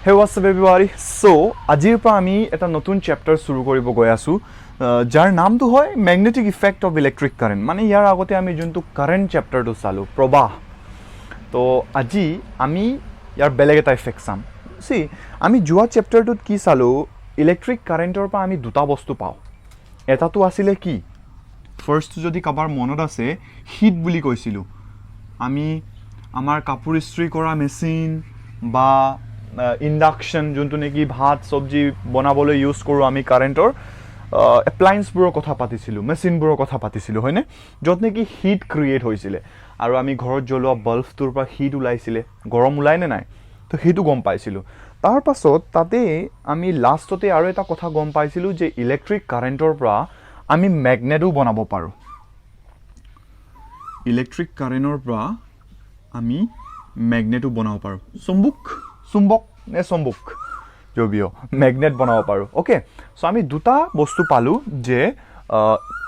Hey, what's up everybody? So, আজিৰ পৰা আমি এটা নতুন চেপ্টাৰ চুৰু কৰিব গৈ আছোঁ, যাৰ নামটো হয় magnetic effect of electric current. মানে ইয়াৰ আগতে আমি যোনটো কাৰেণ্ট চেপ্টাৰটো চালোঁ, প্ৰবাহ, তো আজি আমি ইয়াৰ বেলেগ এটা ইফেক্ট চাম। চি, আমি যোৱা চেপ্টাৰটোত কি চালোঁ? ইলেক্ট্ৰিক কাৰেণ্টৰ পৰা আমি দুটা বস্তু পাওঁ। এটাটো আছিলে কি? ফাৰ্ষ্টটো যদি কাৰোবাৰ মনত আছে, হিট বুলি কৈছিলোঁ আমি। আমাৰ কাপোৰ ইস্ত্ৰি কৰা মেচিন বা ইণ্ডাকশ্যন, যোনটো নেকি ভাত চব্জি বনাবলৈ ইউজ কৰোঁ আমি, কাৰেণ্টৰ এপ্লায়েন্সবোৰৰ কথা পাতিছিলোঁ, মেচিনবোৰৰ কথা পাতিছিলোঁ, হয়নে? য'ত নেকি হিট ক্ৰিয়েট হৈছিলে আৰু আমি ঘৰত জ্বলোৱা বাল্বটোৰ পৰা হিট ওলাইছিলে, গৰম ওলাই নে নাই, তো সেইটো গম পাইছিলোঁ। তাৰ পাছত তাতে আমি লাষ্টতে আৰু এটা কথা গম পাইছিলোঁ যে ইলেক্ট্ৰিক কাৰেণ্টৰ পৰা আমি মেগনেটো বনাব পাৰোঁ। ইলেক্ট্ৰিক কাৰেণ্টৰ পৰা আমি মেগনেটো বনাব পাৰোঁ, চুম্বুক, চুম্বক নে চুম্বুক জবিও, মেগনেট বনাব পাৰোঁ। অ'কে, চ' আমি দুটা বস্তু পালোঁ যে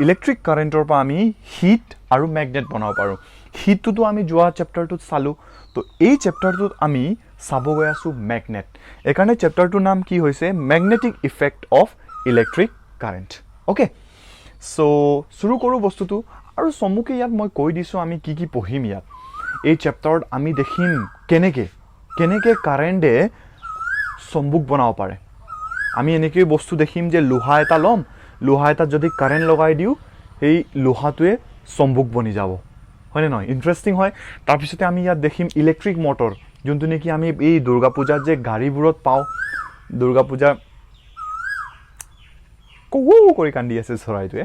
ইলেক্ট্ৰিক কাৰেণ্টৰ পৰা আমি হিট আৰু মেগনেট বনাব পাৰোঁ। হিটটোতো আমি যোৱা চেপ্টাৰটোত চালোঁ, তো এই চেপ্টাৰটোত আমি চাব গৈ আছোঁ মেগনেট। এইকাৰণে চেপ্টাৰটোৰ নাম কি হৈছে? Magnetic effect of electric current. Okay, so চুৰু কৰোঁ বস্তুটো। আৰু চমুকে ইয়াত মই কৈ দিছোঁ আমি কি কি পঢ়িম ইয়াত। এই চেপ্টাৰত আমি দেখিম কেনেকৈ কেনেকৈ কাৰেণ্টে চম্বুক বনাব পাৰে। আমি এনেকৈ বস্তু দেখিম যে লোহা এটা ল'ম, লোহা এটাত যদি কাৰেণ্ট লগাই দিওঁ, সেই লোহাটোৱে চম্বুক বনি যাব, হয়নে নহয়? ইণ্টাৰেষ্টিং হয়। তাৰপিছতে আমি ইয়াত দেখিম ইলেক্ট্ৰিক মটৰ, যোনটো নেকি আমি এই দুৰ্গা পূজাত যে গাড়ীবোৰত পাওঁ। দুৰ্গা পূজা কৌ কৰি কান্দি আছে চৰাইটোৱে।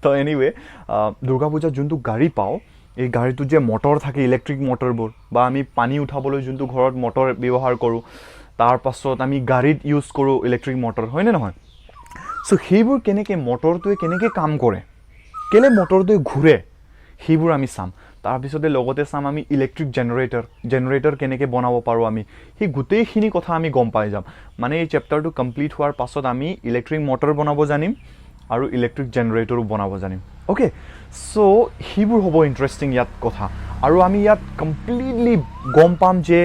তো এনিৱে, দুৰ্গা পূজাত যোনটো গাড়ী পাওঁ, এই গাড়ীটোত যে মটৰ থাকে, ইলেক্ট্ৰিক মটৰবোৰ, বা আমি পানী উঠাবলৈ যোনটো ঘৰত মটৰ ব্যৱহাৰ কৰোঁ, তাৰপাছত আমি গাড়ীত ইউজ কৰোঁ ইলেক্ট্ৰিক মটৰ, হয়নে নহয়? চ' সেইবোৰ কেনেকৈ, মটৰটোৱে কেনেকৈ কাম কৰে, কেলৈ মটৰটোৱে ঘূৰে, সেইবোৰ আমি চাম। তাৰপিছতে লগতে চাম আমি ইলেক্ট্ৰিক জেনেৰেটৰ, জেনেৰেটৰ কেনেকৈ বনাব পাৰোঁ আমি, সেই গোটেইখিনি কথা আমি গম পাই যাম। মানে এই চেপ্টাৰটো কমপ্লিট হোৱাৰ পাছত আমি ইলেক্ট্ৰিক মটৰ বনাব জানিম আৰু ইলেক্ট্ৰিক জেনেৰেটৰো বনাব জানিম। অ'কে, চ' সেইবোৰ হ'ব ইণ্টাৰেষ্টিং ইয়াত কথা। আৰু আমি ইয়াত কমপ্লিটলি গম পাম যে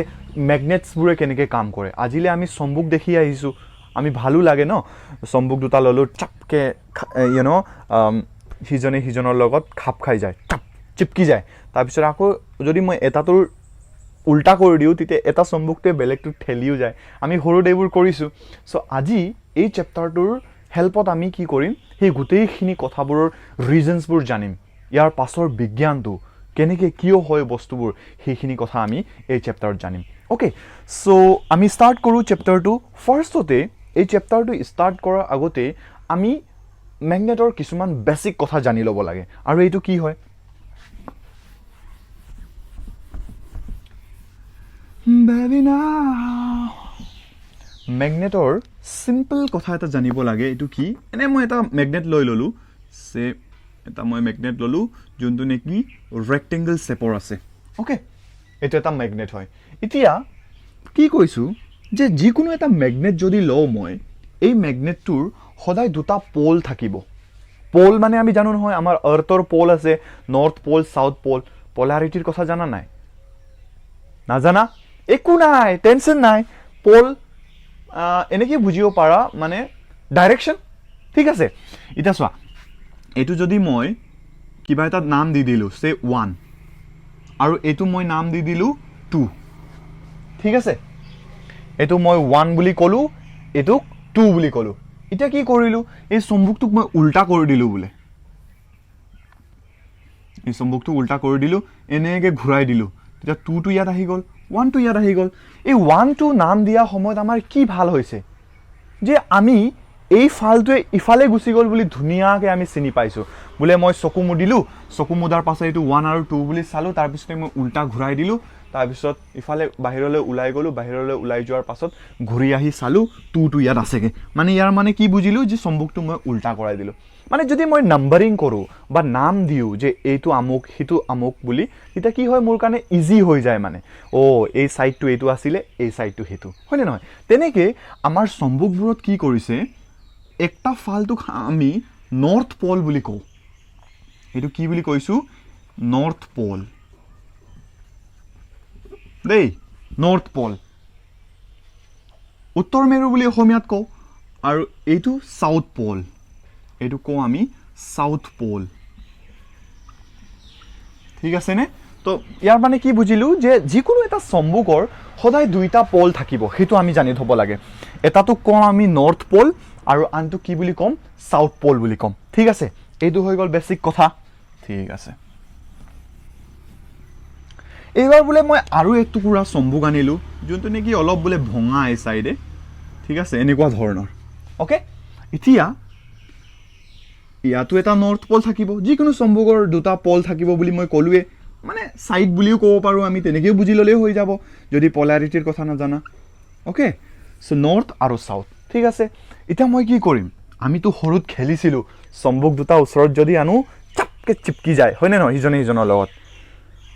মেগনেটছবোৰে কেনেকৈ কাম কৰে। আজিলৈ আমি চম্বুক দেখি আহিছোঁ, আমি ভালো লাগে ন, চম্বুক দুটা ল'লোঁ, চাপকৈ you know সিজনে সিজনৰ লগত খাপ খাই যায়, চাপ চিপকি যায়। তাৰপিছত আকৌ যদি মই এটাটোৰ উল্টা কৰি দিওঁ, তেতিয়া এটা চম্বুকটোৱে বেলেগটোক ঠেলিও যায়। আমি সৰুতে এইবোৰ কৰিছোঁ। চ' আজি এই চেপ্টাৰটোৰ হেল্পত আমি কি কৰিম? সেই গোটেইখিনি কথাবোৰৰ ৰিজনছবোৰ জানিম। ইয়াৰ পাছৰ বিজ্ঞানটো কেনেকৈ, কিয় হয় বস্তুবোৰ, সেইখিনি কথা আমি এই চেপ্টাৰত জানিম। অ'কে, চ' আমি ষ্টাৰ্ট কৰোঁ চেপ্টাৰটো। ফাৰ্ষ্টতে এই চেপ্টাৰটো ষ্টাৰ্ট কৰাৰ আগতে আমি মেগনেটৰ কিছুমান বেছিক কথা জানি ল'ব লাগে। আৰু এইটো কি হয়? Baby now। মেগনেটৰ চিম্পল কথা এটা জানিব লাগে। এইটো কি? এনে মই এটা মেগনেট লৈ ল'লোঁ, চে এটা মই মেগনেট ল'লোঁ যোনটো নেকি ৰেক্টেংগল শ্বেপৰ আছে। অ'কে, এইটো এটা মেগনেট হয়। এতিয়া কি কৈছোঁ যে যিকোনো এটা মেগনেট যদি লওঁ মই, এই মেগনেটটোৰ সদায় দুটা প'ল থাকিব। প'ল মানে আমি জানো নহয়, আমাৰ আৰ্থৰ প'ল আছে, নৰ্থ প'ল, চাউথ প'ল। পলাৰিটিৰ কথা জানা নাই? নাজানা? একো নাই, টেনশ্যন নাই। প'ল এনেকৈ বুজিব পাৰা, মানে ডাইৰেকশ্যন, ঠিক আছে? এতিয়া চোৱা, এইটো যদি মই কিবা এটা নাম দি দিলোঁ, চে ওৱান, আৰু এইটো মই নাম দি দিলোঁ টু, ঠিক আছে? এইটো মই ওৱান বুলি ক'লোঁ, এইটোক টু বুলি ক'লোঁ। এতিয়া কি কৰিলোঁ? এই চম্বুকটোক মই উল্টা কৰি দিলোঁ বোলে। এই চম্বুকটো উল্টা কৰি দিলোঁ, এনেকৈ ঘূৰাই দিলোঁ, তেতিয়া টুটো ইয়াত আহি গ'ল, ওৱানটো ইয়াত আহি গ'ল। এই ওৱানটো নাম দিয়া সময়ত আমাৰ কি ভাল হৈছে যে আমি এই ফালটোৱে ইফালে গুচি গ'ল বুলি ধুনীয়াকৈ আমি চিনি পাইছোঁ। বোলে মই চকু মুদিলোঁ, চকু মুদাৰ পাছত এইটো ওৱান আৰু টু বুলি চালোঁ, তাৰপিছতে মই উল্টা ঘূৰাই দিলোঁ, তাৰপিছত ইফালে বাহিৰলৈ ওলাই গ'লোঁ, বাহিৰলৈ ওলাই যোৱাৰ পাছত ঘূৰি আহি চালোঁ টুটো ইয়াত আছেগৈ। মানে ইয়াৰ মানে কি বুজিলোঁ যে চম্বুকটো মই উল্টা কৰাই দিলোঁ। মানে যদি মই নাম্বাৰিং কৰোঁ বা নাম দিওঁ যে এইটো আমুক, সিটো আমুক বুলি, তেতিয়া কি হয়, মোৰ কাৰণে ইজি হৈ যায়। মানে অ' এই ছাইডটো এইটো আছিলে, এই ছাইডটো সেইটো, হয়নে নহয়? তেনেকৈ আমাৰ চম্বুকবোৰত কি কৰিছে, একটা ফালটোক আমি নৰ্থ প'ল বুলি কওঁ। এইটো কি বুলি কৈছোঁ? নৰ্থ প'ল দেই, নৰ্থ প'ল। উত্তৰ মেৰু বুলি অসমীয়াত কওঁ আৰু এইটো চাউথ প'ল, এইটো কওঁ আমি চাউথ প'ল। ঠিক আছেনে? তো ইয়াৰ মানে কি বুজিলোঁ যে যিকোনো এটা চম্বুকৰ সদায় দুইটা প'ল থাকিব, সেইটো আমি জানি থ'ব লাগে। এটাটোক কওঁ আমি নৰ্থ প'ল আৰু আনটো কি বুলি ক'ম? চাউথ প'ল বুলি ক'ম। ঠিক আছে, এইটো হৈ গ'ল বেছিক কথা। ঠিক আছে, এইবাৰ বোলে মই আৰু এক টুকুৰা চম্বুক আনিলোঁ, যোনটো নেকি অলপ বোলে ভঙা এই চাইডে। ঠিক আছে, এনেকুৱা ধৰণৰ। অ'কে, এতিয়া ইয়াতো এটা নৰ্থ প'ল থাকিব। যিকোনো চম্বুকৰ দুটা প'ল থাকিব বুলি মই ক'লোৱে, মানে ছাইড বুলিও ক'ব পাৰোঁ আমি, তেনেকৈও বুজি ল'লেও হৈ যাব যদি পলাৰিটিৰ কথা নাজানা। অ'কে, চ' নৰ্থ আৰু চাউথ। ঠিক আছে, এতিয়া মই কি কৰিম? আমিতো সৰুত খেলিছিলোঁ, চম্বুক দুটা ওচৰত যদি আনো চাপকৈ চিপকি যায়, হয়নে নহয়? সিজনে সিজনৰ লগত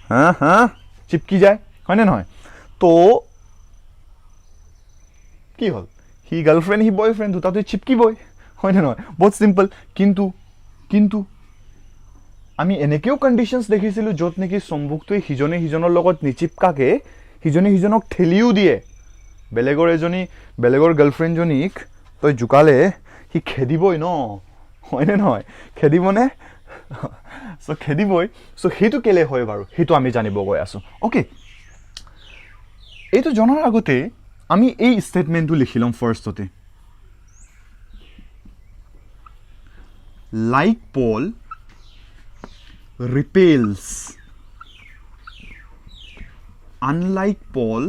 হা হা চিপকি যায়, হয়নে নহয়? তো কি হ'ল, সি গাৰ্লফ্ৰেণ্ড, সি বয়ফ্ৰেণ্ড, দুটাটো চিপকিবই, হয়নে নহয়? বহুত চিম্পল। কিন্তু কিন্তু আমি এনেকৈও কণ্ডিশ্যনছ দেখিছিলোঁ য'ত নেকি চম্বুকটোৱে সিজনে সিজনৰ লগত নিচিপকাকে সিজনে সিজনক ঠেলিও দিয়ে। বেলেগৰ এজনী, বেলেগৰ গাৰ্লফ্ৰেণ্ডজনীক তই জোকালে সি খেদিবই ন, হয়নে নহয়? খেদিবনে? চ' খেদিবই। চ' সেইটো কেলে হয় বাৰু, সেইটো আমি জানিব গৈ আছোঁ। অ'কে, এইটো জনাৰ আগতে আমি এই ষ্টেটমেণ্টটো লিখি ল'ম ফাৰ্ষ্টতে। Like pole repels, unlike pole,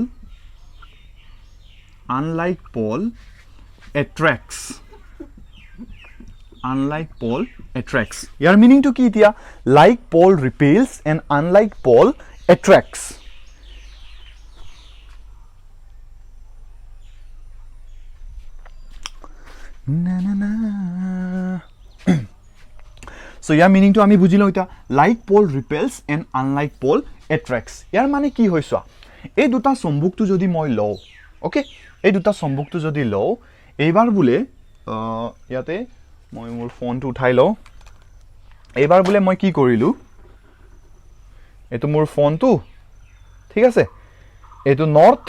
unlike pole attracts, unlike pole attracts. ইয়াৰ মিনিংটো কি এতিয়া? Like pole repels and unlike pole attracts. না না না, চ' ইয়াৰ মিনিংটো আমি বুজি লওঁ এতিয়া। Like pole repels and unlike pole attracts. ইয়াৰ মানে কি হয় চোৱা, এই দুটা চম্বুকটো যদি মই লওঁ, অ'কে, এই দুটা চম্বুকটো যদি লওঁ, এইবাৰ বোলে ইয়াতে মই মোৰ ফোনটো উঠাই লওঁ। এইবাৰ বোলে মই কি কৰিলোঁ, এইটো মোৰ ফোনটো, ঠিক আছে, এইটো নৰ্থ,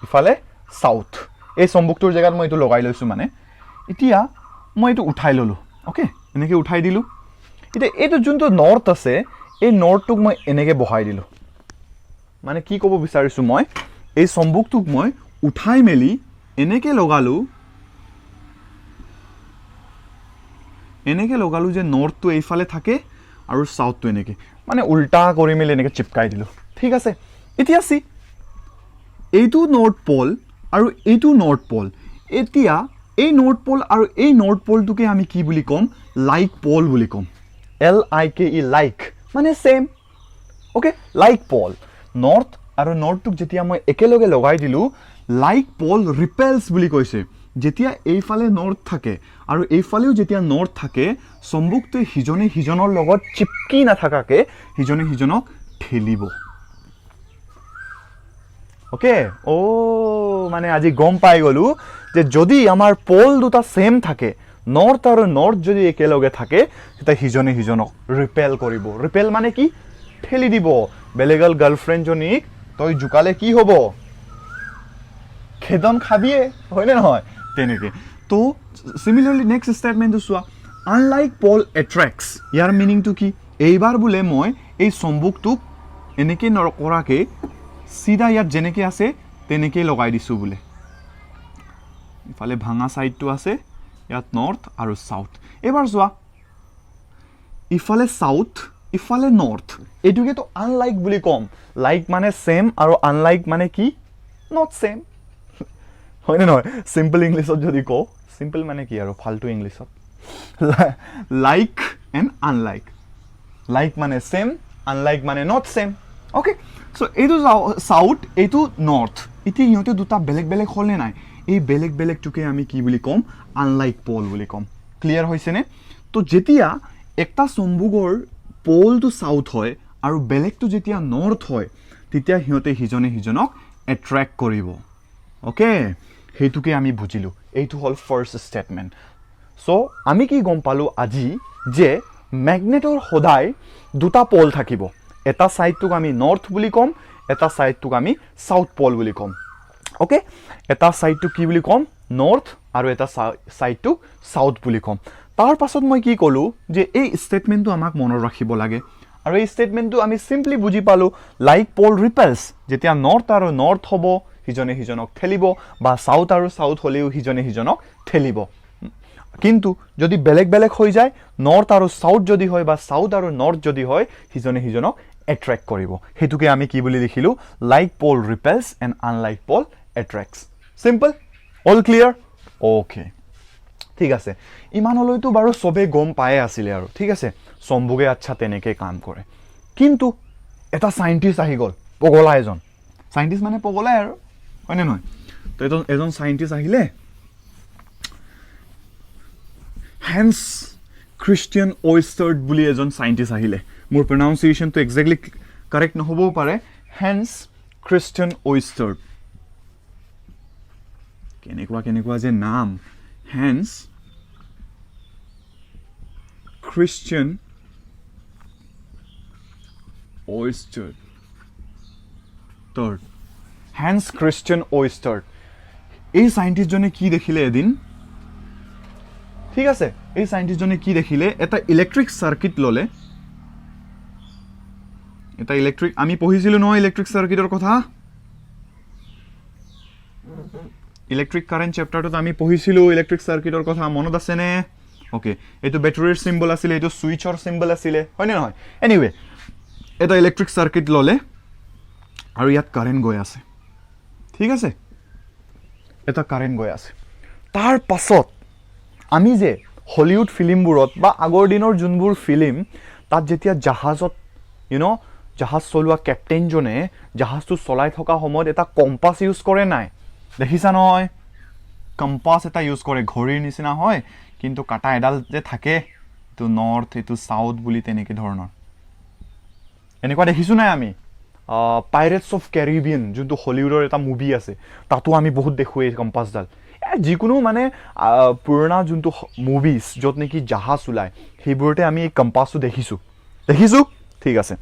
ইফালে চাউথ, এই চম্বুকটোৰ জেগাত মই এইটো লগাই লৈছোঁ। মানে এতিয়া মই এইটো উঠাই ল'লোঁ, অ'কে, এনেকৈ উঠাই দিলোঁ। এতিয়া এইটো যোনটো নৰ্থ আছে, এই নৰ্থটোক মই এনেকৈ বহাই দিলোঁ। মানে কি ক'ব বিচাৰিছোঁ মই, এই চম্বুকটোক মই উঠাই মেলি এনেকৈ লগালোঁ, এনেকৈ লগালোঁ যে নৰ্থটো এইফালে থাকে আৰু চাউথটো এনেকৈ, মানে উল্টা কৰি মেলি এনেকৈ চিপকাই দিলোঁ। ঠিক আছে, এতিয়া চি, এইটো নৰ্থ প'ল আৰু এইটো নৰ্থ প'ল। এতিয়া এই নৰ্থ প'ল আৰু এই নৰ্থ প'লটোকে আমি কি বুলি ক'ম? লাইক প'ল বুলি ক'ম। LIKE, like মানে same. Okay, like pole, north আৰু নৰ্থটোক যেতিয়া মই একেলগে লগাই দিলোঁ, লাইক প'ল ৰিপেলছ বুলি কৈছে। যেতিয়া এইফালে নৰ্থ থাকে আৰু এইফালেও যেতিয়া নৰ্থ থাকে, চম্বুকটোৱে সিজনে সিজনৰ লগত চিপকি নাথাকাকে সিজনে সিজনক ঠেলিব। অ'কে, অ' মানে আজি গম পাই গ'লোঁ যে যদি আমাৰ প'ল দুটা ছেম থাকে, নৰ্থ আৰু নৰ্থ যদি একেলগে থাকে, তেতিয়া সিজনে সিজনক ৰিপেল কৰিব। ৰিপেল মানে কি? ঠেলি দিব। বেলেগৰ গাৰ্লফ্ৰেণ্ডজনীক তই জোকালে কি হ'ব? খেদন খাবিয়ে, হয়নে নহয়? তেনেকৈ। তো চিমিলাৰলি নেক্সট ষ্টেটমেণ্টটো চোৱা, আনলাইক পল এট্ৰেক্টছ। ইয়াৰ মিনিংটো কি? এইবাৰ বোলে মই এই চম্বুকটোক এনেকৈ নকৰাকৈ চিধা ইয়াত যেনেকৈ আছে তেনেকেই লগাই দিছোঁ বোলে। ইফালে ভাঙা ছাইডটো আছে, ইয়াত নৰ্থ আৰু চাউথ। এইবাৰ চোৱা, ইফালে চাউথ, ইফালে নৰ্থ, এইটোকেতো আনলাইক বুলি ক'ম। লাইক মানে ছেম আৰু আনলাইক মানে কি? Not same, হয়নে নহয়? চিম্পল ইংলিছত যদি কওঁ, চিম্পল মানে কি আৰু ফাল্টু ইংলিছত, লাইক এণ্ড আনলাইক। লাইক মানে ছেম, আনলাইক মানে not same. Okay, চ' এইটো চাউথ, এইটো নৰ্থ। এতিয়া ইহঁতে দুটা বেলেগ বেলেগ হ'লনে নাই? এই বেলেগ বেলেগটোকে আমি কি বুলি ক'ম? আনলাইক পল বুলি ক'ম। ক্লিয়াৰ হৈছেনে? তো যেতিয়া একটা চম্বুকৰ পলটো চাউথ হয় আৰু বেলেগটো যেতিয়া নৰ্থ হয়, তেতিয়া সিহঁতে সিজনে সিজনক এট্ৰেক্ট কৰিব। অ'কে, সেইটোকে আমি বুজিলোঁ। এইটো হ'ল ফাৰ্ষ্ট ষ্টেটমেণ্ট। চ' আমি কি গম পালোঁ আজি যে মেগনেটৰ সদায় দুটা পল থাকিব। এটা ছাইডটোক আমি নৰ্থ বুলি ক'ম, এটা ছাইডটোক আমি চাউথ পল বুলি ক'ম। অ'কে, এটা ছাইডটো কি বুলি ক'ম? নৰ্থ। আৰু এটা ছাইডটোক ছাউথ বুলি ক'ম। তাৰ পাছত মই কি ক'লোঁ যে এই ষ্টেটমেণ্টটো আমাক মনত ৰাখিব লাগে। আৰু এই ষ্টেটমেণ্টটো আমি চিম্পলি বুজি পালোঁ, লাইক পল ৰিপেলছ। যেতিয়া নৰ্থ আৰু নৰ্থ হ'ব, সিজনে সিজনক ঠেলিব, বা ছাউথ আৰু ছাউথ হ'লেও সিজনে সিজনক ঠেলিব। কিন্তু যদি বেলেগ বেলেগ হৈ যায়, নৰ্থ আৰু ছাউথ যদি হয় বা ছাউথ আৰু নৰ্থ যদি হয়, সিজনে সিজনক এট্ৰেক্ট কৰিব। সেইটোকে আমি কি বুলি লিখিলোঁ? Like pole repels and unlike pole attracts. Simple, all clear? Okay, ঠিক আছে। ইমানলৈতো বাৰু চবেই গম পায়ে আছিলে আৰু। ঠিক আছে, চম্বুকে আচ্ছা তেনেকৈ কাম কৰে। কিন্তু এটা চাইণ্টিষ্ট আহি গ'ল, পগলা এজন চাইণ্টিষ্ট, মানে পগলাই আৰু, হয়নে নহয়? তো এজন চাইণ্টিষ্ট আহিলে, হেন্স খ্ৰীষ্টিয়ান অইষ্টাৰ্ড বুলি এজন চাইণ্টিষ্ট আহিলে। মোৰ প্ৰনাউন্সিয়েশ্যনটো একজেক্টলি কাৰেক্ট নহ'বও পাৰে। হেন্স খ্ৰীষ্টিয়ান অইষ্টাৰ্ড, কেনেকুৱা কেনেকুৱা যে নাম! Hans Christian Oersted third, Hans Christian Oersted। এই চাইণ্টিষ্টজনে কি দেখিলে এদিন? ঠিক আছে, এই চাইণ্টিষ্টজনে কি দেখিলে? এটা ইলেক্ট্ৰিক চাৰ্কিট ল'লে। এটা ইলেক্ট্ৰিক, আমি পঢ়িছিলোঁ নহয় ইলেক্ট্ৰিক চাৰ্কিটৰ কথা? ইলেক্ট্ৰিক কাৰেণ্ট চেপ্টাৰটোত আমি পঢ়িছিলোঁ ইলেক্ট্ৰিক চাৰ্কিটৰ কথা, মনত আছেনে? অ'কে, এইটো বেটাৰীৰ চিম্বল আছিলে, এইটো ছুইচৰ চিম্বল আছিলে, হয়নে নহয়? এনিৱে, এটা ইলেক্ট্ৰিক চাৰ্কিট ল'লে আৰু ইয়াত কাৰেণ্ট গৈ আছে। ঠিক আছে, এটা কাৰেণ্ট গৈ আছে। তাৰ পাছত আমি যে হলিউড ফিল্মবোৰত বা আগৰ দিনৰ যোনবোৰ ফিল্ম, তাত যেতিয়া জাহাজত you know জাহাজ চলোৱা কেপ্টেইনজনে জাহাজটো চলাই থকা সময়ত এটা কম্পাছ ইউজ কৰে নাই, দেখিছা নহয়? কম্পাছ এটা ইউজ কৰে, ঘড়ীৰ নিচিনা হয়, কিন্তু কাটা এডাল যে থাকে, এইটো নৰ্থ, এইটো চাউথ বুলি তেনেকৈ ধৰণৰ। এনেকুৱা দেখিছোঁ নাই আমি? পাইৰেটছ অফ কেৰিবিয়ান যোনটো হলিউডৰ এটা মুভি আছে, তাতো আমি বহুত দেখোঁ এই কম্পাছডাল। যিকোনো মানে পুৰণা যোনটো মুভিজ, য'ত নেকি জাহাজ ওলায়, সেইবোৰতে আমি এই কম্পাছটো দেখিছোঁ, দেখিছোঁ। ঠিক আছে,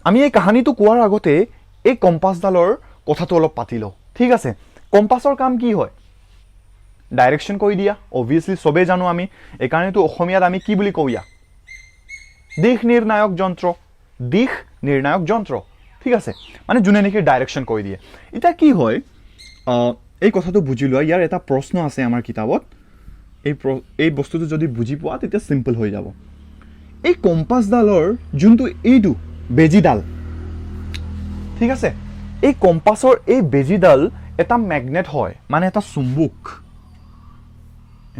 আমি এই কাহানীটো কোৱাৰ আগতে এই কম্পাছডালৰ কথাটো অলপ পাতি লওঁ। ঠিক আছে, কম্পাছৰ কাম কি হয়? ডাইৰেকশ্যন কৰি দিয়া, অভিয়াছলি চবেই জানো আমি। এইকাৰণেতো অসমীয়াত আমি কি বুলি কওঁ ইয়াক? দিশ নিৰ্ণায়ক যন্ত্ৰ, দিশ নিৰ্ণায়ক যন্ত্ৰ। ঠিক আছে, মানে যোনে নেকি ডাইৰেকশ্যন কৰি দিয়ে। এতিয়া কি হয়, এই কথাটো বুজি লোৱা। ইয়াৰ এটা প্ৰশ্ন আছে আমাৰ কিতাপত। এই বস্তুটো যদি বুজি পোৱা, তেতিয়া চিম্পল হৈ যাব। এই কম্পাছডালৰ যোনটো এইটো বেজীডাল, ঠিক আছে, এই কম্পাছৰ এই বেজীডাল এটা মেগনেট হয়, মানে এটা চুম্বুক,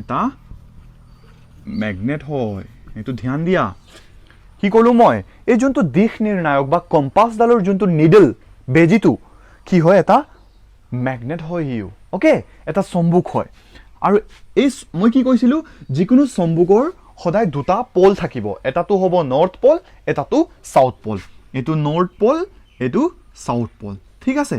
এটা মেগনেট হয়। এইটো ধ্যান দিয়া। কি ক'লো মই? এই যোনটো দিশ নিৰ্ণায়ক বা কম্পাছডালৰ যোনটো নিডল, বেজীটো কি হয়? এটা মেগনেট হয় সিও, অ'কে, এটা চম্বুক হয়। আৰু এই মই কি কৈছিলোঁ? যিকোনো চম্বুকৰ সদায় দুটা পল থাকিব। এটাটো হ'ব নৰ্থ পল, এটাটো চাউথ পল। এইটো নৰ্থ পল, এইটো চাউথ পল। ঠিক আছে,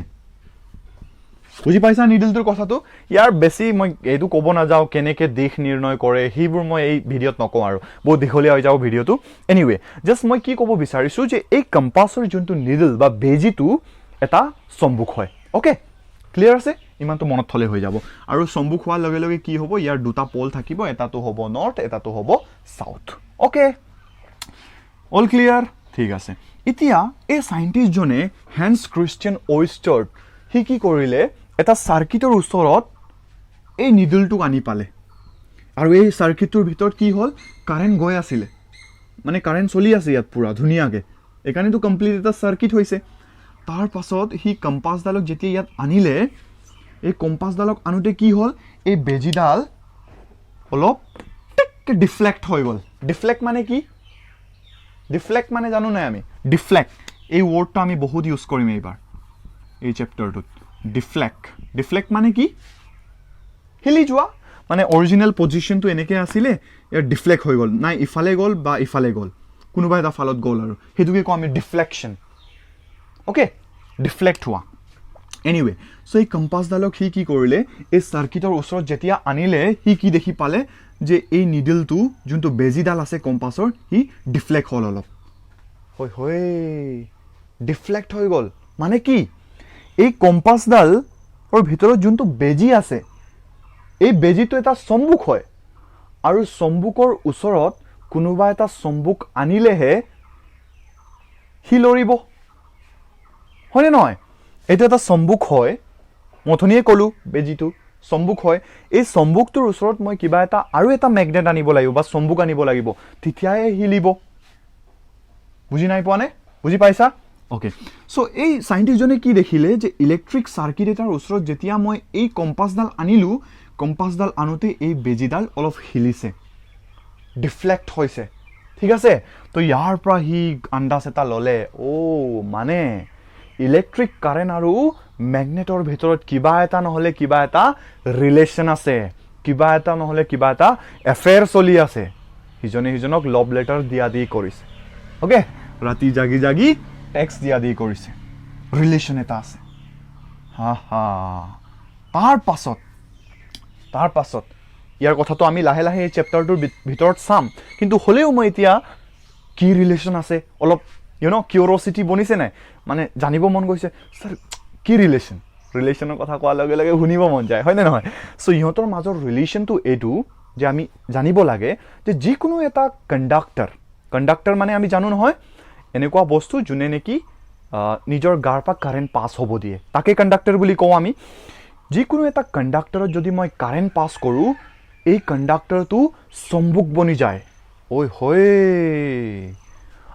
বুজি পাইছা নিডলটোৰ কথাটো? ইয়াৰ বেছি মই এইটো ক'ব নাযাওঁ, কেনেকৈ দিশ নিৰ্ণয় কৰে সেইবোৰ মই এই ভিডিঅ'ত নকওঁ আৰু বহুত দীঘলীয়া হৈ যাব ভিডিঅ'টো। এনিৱে, জাষ্ট মই কি ক'ব বিচাৰিছোঁ যে এই কম্পাছৰ যোনটো নিডল বা বেজীটো এটা চম্বুক হয়। অ'কে, ক্লিয়াৰ আছে? ইমানটো মনত থ'লে হৈ যাব। আৰু চম্বুক হোৱাৰ লগে লগে কি হ'ব? ইয়াৰ দুটা পল থাকিব, এটাটো হ'ব নৰ্থ, এটাটো হ'ব চাউথ। Okay, all clear? ঠিক আছে। এতিয়া এই চাইণ্টিষ্টজনে, হেন্স খ্ৰীষ্টিয়ান অইষ্টাৰ্ড, সি কি কৰিলে? এটা চাৰ্কিটৰ ওচৰত এই নিডলটোক আনি পালে। আৰু এই চাৰ্কিটটোৰ ভিতৰত কি হ'ল? কাৰেণ্ট গৈ আছিলে, মানে কাৰেণ্ট চলি আছে ইয়াত পূৰা ধুনীয়াকৈ। এইকাৰণেতো কমপ্লিট এটা চাৰ্কিট হৈছে। তাৰ পাছত সি কম্পাছডালক যেতিয়া ইয়াত আনিলে, এই কম্পাছডালক আনোতে কি হ'ল? এই বেজীডাল অলপ টিককৈ ডিফ্লেক্ট হৈ গ'ল। ডিফ্লেক্ট মানে কি? ডিফ্লেক্ট মানে জানো নাই আমি? ডিফ্লেক্ট, এই ৱৰ্ডটো আমি বহুত ইউজ কৰিম এইবাৰ এই চেপ্টাৰটোত। ডিফ্লেক্ট, ডিফ্লেক্ট মানে কি? হিলি যোৱা। মানে অৰিজিনেল পজিশ্যনটো এনেকৈ আছিলে, ইয়াত ডিফ্লেক্ট হৈ গ'ল, নাই ইফালে গ'ল বা ইফালে গ'ল, কোনোবা এটা ফালত গ'ল আৰু সেইটোকে কওঁ আমি ডিফ্লেকশ্যন। অ'কে, ডিফ্লেক্ট হোৱা। এনিৱে, চ' এই কম্পাছডালক সি কি কৰিলে? এই চাৰ্কিটৰ ওচৰত যেতিয়া আনিলে, সি কি দেখি পালে যে এই নিডলটো, যোনটো বেজীডাল আছে কম্পাছৰ, সি ডিফ্লেক্ট হ'ল অলপ। হয় হয়, ডিফ্লেক্ট হৈ গ'ল। মানে কি? এই কম্পাছডালৰ ভিতৰত যোনটো বেজী আছে, এই বেজীটো এটা চম্বুক হয়, আৰু চম্বুকৰ ওচৰত কোনোবা এটা চম্বুক আনিলেহে সি লৰিব, হয়নে নহয়? এইটো এটা চম্বুক হয়, মই অথনিয়ে ক'লোঁ বেজীটো চম্বুক হয়। এই চম্বুকটোৰ ওচৰত মই কিবা এটা আৰু এটা মেগনেট আনিব লাগিব বা চম্বুক আনিব লাগিব, তেতিয়াহে হিলিব। বুজি নাই পোৱা নে? বুজি পাইছা? অ'কে। চ' এই চাইণ্টিষ্টজনে কি দেখিলে যে ইলেক্ট্ৰিক চাৰ্কিট এটাৰ ওচৰত যেতিয়া মই এই কম্পাছডাল আনিলোঁ, কম্পাছডাল আনোতে এই বেজীডাল অলপ হিলিছে, ডিফ্লেক্ট হৈছে, ঠিক আছে? তো ইয়াৰ পৰা সি আন্দাজ এটা ল'লে, অ' মানে ইলেক্ট্ৰিক কাৰেণ্ট আৰু মেগনেটৰ ভিতৰত কিবা এটা নহ'লে কিবা এটা ৰিলেশ্যন আছে, কিবা এটা নহ'লে কিবা এটা এফেয়াৰ চলি আছে। সিজনে সিজনক লভ লেটাৰ দিয়া দি কৰিছে, অ'কে, ৰাতি জাগি জাগি টেক্সট দিয়া দি কৰিছে, ৰিলেশ্যন এটা আছে। হা হা। তাৰ পাছত ইয়াৰ কথাটো আমি লাহে লাহে এই চেপ্টাৰটোৰ ভিতৰত চাম, কিন্তু হ'লেও মই এতিয়া কি ৰিলেশ্যন আছে অলপ কিউৰচিটি বনিছে নাই, মানে জানিব মন গৈছে, ছাৰ কি ৰিলেশ্যন? ৰিলেশ্যনৰ কথা কোৱাৰ লগে লগে শুনিব মন যায়, হয়নে নহয়? চ' ইহঁতৰ মাজৰ ৰিলেশ্যনটো এইটো যে আমি জানিব লাগে যে যিকোনো এটা কণ্ডাক্টৰ, কণ্ডাক্টৰ মানে আমি জানো নহয়, এনেকুৱা বস্তু যোনে নেকি নিজৰ গাৰ পৰা কাৰেণ্ট পাছ হ'ব দিয়ে, তাকে কণ্ডাক্টৰ বুলি কওঁ আমি। যিকোনো এটা কণ্ডাক্টৰত যদি মই কাৰেণ্ট পাছ কৰোঁ, এই কণ্ডাক্টৰটো চম্বুক বনি যায়। ঐ হয়।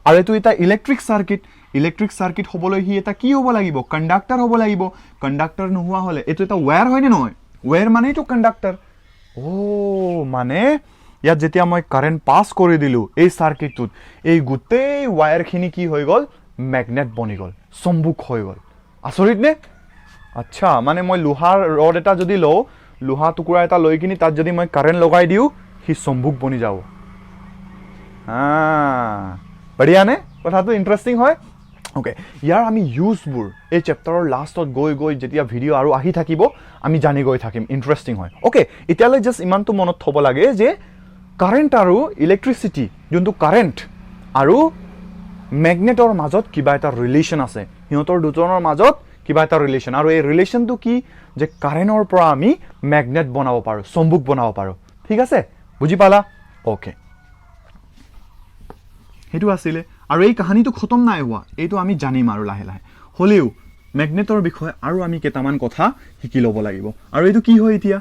আৰু এইটো এটা ইলেক্ট্ৰিক চাৰ্কিট। ইলেক্ট্ৰিক চাৰ্কিট হ'বলৈ সি এটা কি হ'ব লাগিব? কণ্ডাক্টৰ হ'ব লাগিব। কণ্ডাক্টৰ নোহোৱা হ'লে, এইটো এটা ৱেৰ হয়নে নহয়? ৱেৰ মানেইতো কণ্ডাক্টৰ। অ' মানে ইয়াত যেতিয়া মই কাৰেণ্ট পাছ কৰি দিলোঁ এই চাৰ্কিটটোত, এই গোটেই ৱায়াৰখিনি কি হৈ গ'ল? মেগনেট বনি গ'ল, চম্বুক হৈ গ'ল। আচৰিত নে? আচ্ছা, মানে মই লোহাৰ ৰড এটা যদি লওঁ, লোহা টুকুৰা এটা লৈ কিনি তাত যদি মই কাৰেণ্ট লগাই দিওঁ, সি চম্বুক বনি যাব। বঢ়িয়া নে? কথাটো ইণ্টাৰেষ্টিং হয়। অ'কে, ইয়াৰ আমি ইউজবোৰ এই চেপ্টাৰৰ লাষ্টত গৈ গৈ যেতিয়া ভিডিঅ' আৰু আহি থাকিব, আমি জানি গৈ থাকিম। ইণ্টাৰেষ্টিং হয়। অ'কে, এতিয়ালৈ জাষ্ট ইমানটো মনত থ'ব লাগে যে কাৰেণ্ট আৰু ইলেক্ট্ৰিচিটি, যোনটো কাৰেণ্ট আৰু মেগনেটৰ মাজত কিবা এটা ৰিলেশ্যন আছে, সিহঁতৰ দুজনৰ মাজত কিবা এটা ৰিলেশ্যন, আৰু এই ৰিলেশ্যনটো কি যে কাৰেণ্টৰ পৰা আমি মেগনেট বনাব পাৰোঁ, চম্বুক বনাব পাৰোঁ। ঠিক আছে, বুজি পালা? অ'কে, সেইটো আছিলে। আৰু এই কাহানীটো খতম নাই হোৱা, এইটো আমি জানিম আৰু লাহে লাহে। হ'লেও মেগনেটৰ বিষয়ে আৰু আমি কেইটামান কথা শিকি ল'ব লাগিব। আৰু এইটো কি হয় এতিয়া?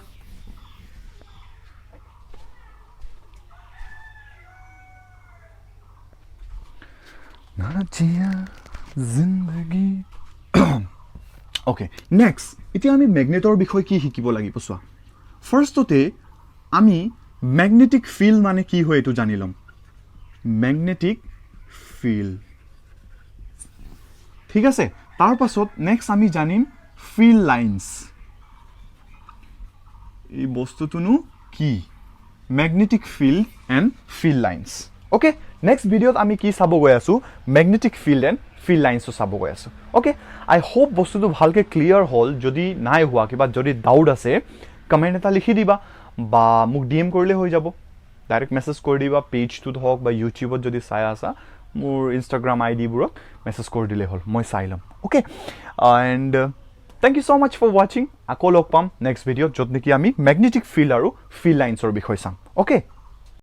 জিন্দগী। অ'কে, নেক্সট এতিয়া আমি মেগনেটৰ বিষয়ে কি শিকিব লাগিব চোৱা। ফাৰ্ষ্টতে আমি মেগনেটিক ফিল্ড মানে কি হয় এইটো জানি ল'ম। মেগনেটিক ফিল্ড, ঠিক আছে। তাৰ পাছত নেক্সট আমি জানিম ফিল্ড লাইন্স। এই বস্তুটোনো কি? Magnetic field and field lines. Okay, next ভিডিঅ'ত আমি কি চাব গৈ আছোঁ? মেগনেটিক ফিল্ড এণ্ড ফিল্ড লাইন্সো চাব গৈ আছোঁ। অ'কে, আই হোপ বস্তুটো ভালকৈ ক্লিয়াৰ হ'ল। যদি নাই হোৱা, কিবা যদি ডাউট আছে, কমেণ্ট এটা লিখি দিবা বা মোক ডিএম কৰিলে হৈ যাব। ডাইৰেক্ট মেছেজ কৰি দিবা, পেজটোত হওক বা ইউটিউবত যদি চাই আছা, মোৰ ইনষ্টাগ্ৰাম আই ডিবোৰত মেছেজ কৰি দিলেই হ'ল, মই চাই ল'ম। Okay, and thank you so much for watching. আকৌ লগ পাম নেক্সট ভিডিঅ'ত, য'ত নেকি আমি মেগনেটিক ফিল্ড আৰু ফিল্ড লাইন্সৰ বিষয়ে চাম। অ'কে।